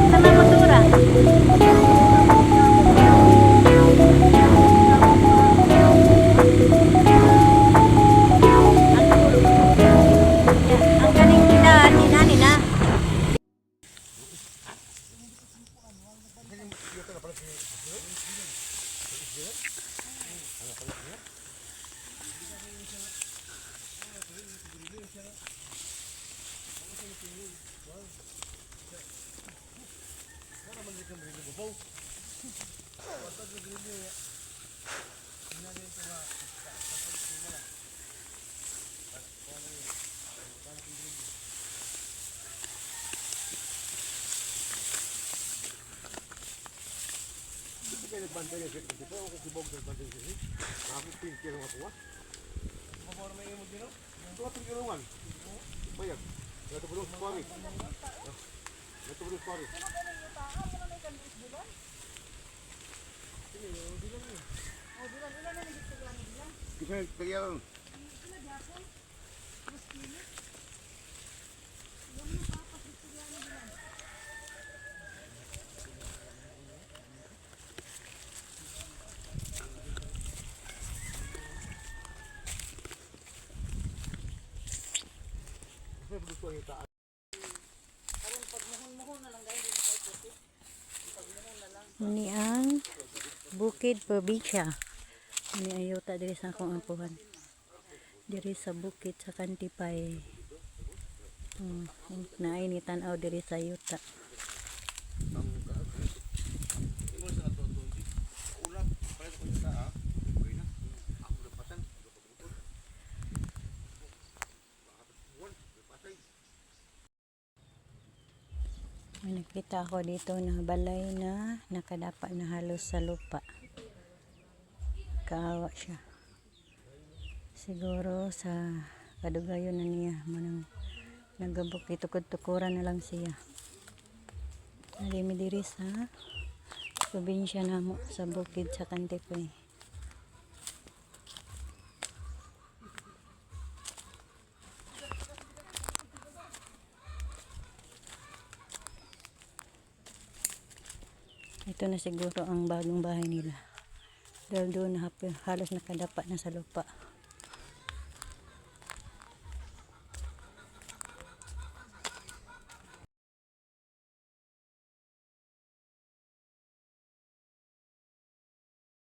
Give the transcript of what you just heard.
Sama motora. Ang kaning tindahan ni nani na. Ni ang Bukid Probinsya. Ni ayuta diri sa akong ampuhan. Diri sa bukid sa Kantipay. Naay ni tan-aw diri sa yuta. May nakita ako dito na balay na nakadapa na halos sa lupa. Kaawa siya. Siguro sa kadugayon na niya manang nagabok, itukod-tukuran na lang siya. Diri mi diri sa probinsya namo sa bukid sa Kantipoy. Ito na siguro ang bagong bahay nila. Dahil doon halos nakadapa na sa lupa.